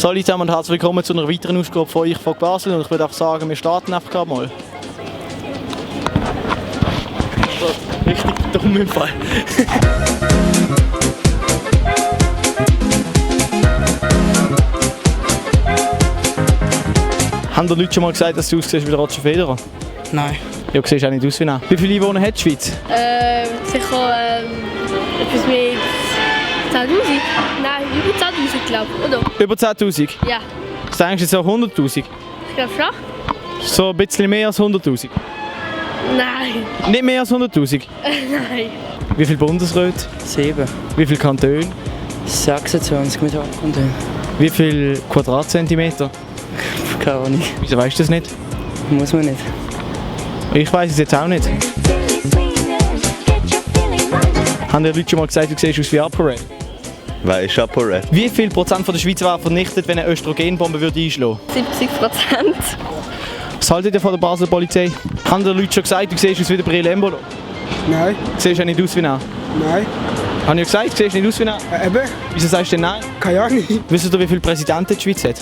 Hallo zusammen und herzlich willkommen zu einer weiteren Ausgabe von «Ich frage Basel» und ich würde auch sagen, wir starten einfach mal. Richtig dumm im Fall. Haben die Leute schon mal gesagt, dass du aussiehst wie der Roger Federer? Nein. Ja, du siehst auch nicht aus wie er. Wie viele Einwohner hat die Schweiz? Sicher etwas mit 10'000? Nein, über 10'000 glaube ich, oder? Über 10'000? Ja. Was denkst du jetzt so 100'000? Ich glaube schon. So ein bisschen mehr als 100'000? Nein. Nicht mehr als 100'000? Nein. Wie viele Bundesräte? 7. Wie viele Kantone? 26 mit Hauptkanton. Wie viele Quadratzentimeter? Keine Ahnung. Wieso weißt du das nicht? Muss man nicht. Ich weiss es jetzt auch nicht. Haben die Leute schon mal gesagt, du siehst aus wie ApoRed? Wer ist ApoRed? Wie viel Prozent von der Schweiz wäre vernichtet, wenn eine Östrogenbombe einschlagen würde? 70%. Was haltet ihr von der Basler Polizei? Haben die Leute schon gesagt, du siehst aus wie der Breel Embolo? Nein, Du siehst ja nicht aus wie er. nein, Haben ich gesagt, du siehst nicht aus wie er? eben, Wieso sagst du denn nein? keine Ahnung. Wisst ihr, wie viele Präsidenten die Schweiz hat?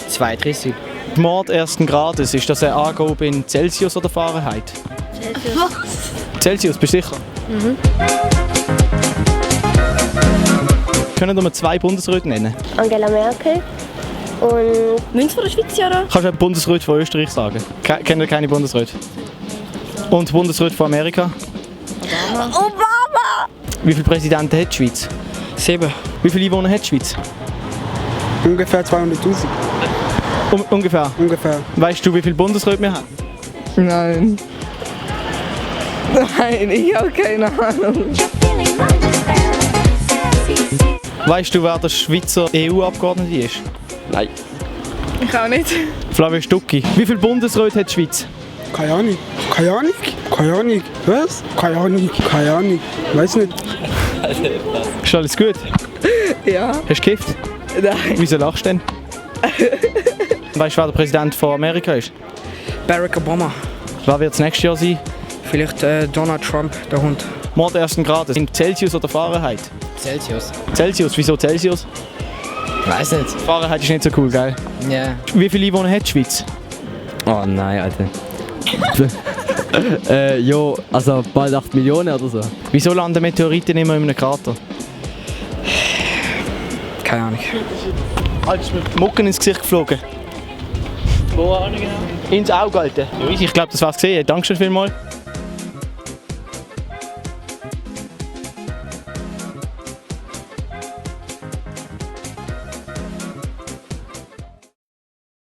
32. Mord ersten Grades, ist das eine Angabe in Celsius oder Fahrenheit? Celsius, bist du sicher? Können wir 2 Bundesräte nennen? Angela Merkel und Münz von der Schweiz, ja, oder? Kannst du einen Bundesrat von Österreich sagen? Kennen ihr keine Bundesräte? Und Bundesrat von Amerika? Obama! Wie viele Präsidenten hat die Schweiz? 7. Wie viele Einwohner hat die Schweiz? Ungefähr 200'000. Ungefähr. Ungefähr. Weißt du, wie viele Bundesräte wir haben? Nein. Nein, ich habe keine Ahnung. Weißt du, wer der Schweizer EU-Abgeordnete ist? Nein. Ich auch nicht. Flavio Stucki. Wie viele Bundesräte hat die Schweiz? Keine Ahnung. Keine Ahnung. Keine Ahnung. Was? Keine Ahnung. Keine Ahnung. Weiß nicht. Ist alles gut? Ja. Hast du gekifft? Nein. Wieso lachst du denn? Weißt du, wer der Präsident von Amerika ist? Barack Obama. Wer wird es nächstes Jahr sein? Vielleicht Donald Trump, der Hund. Mord ersten Grades. In Celsius oder Fahrenheit? Celsius. Celsius, wieso Celsius? Weiß nicht. Fahrenheit ist nicht so cool, gell? Ja. Wie viele Einwohner hat die Schweiz? Oh nein, Alter. Jo, also bald 8 Millionen oder so. Wieso landen Meteoriten immer in einem Krater? Keine Ahnung. Alter, ist mir die Mucken ins Gesicht geflogen. Wo genau? Ins Auge, Alter. Ja, ich glaube, das war's gesehen. Dankeschön vielmals.